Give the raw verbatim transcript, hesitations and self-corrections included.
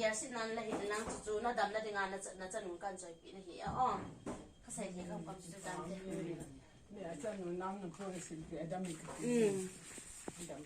Iya, si nan la hi lang chu chu na dam na dinga na cha, na cha nung kan choi pi na hi a, oh. Ka sai thei kam kam chu chu dan te. Ni a cha nung nang na po si pi a dam ni ka. Mm. Dam.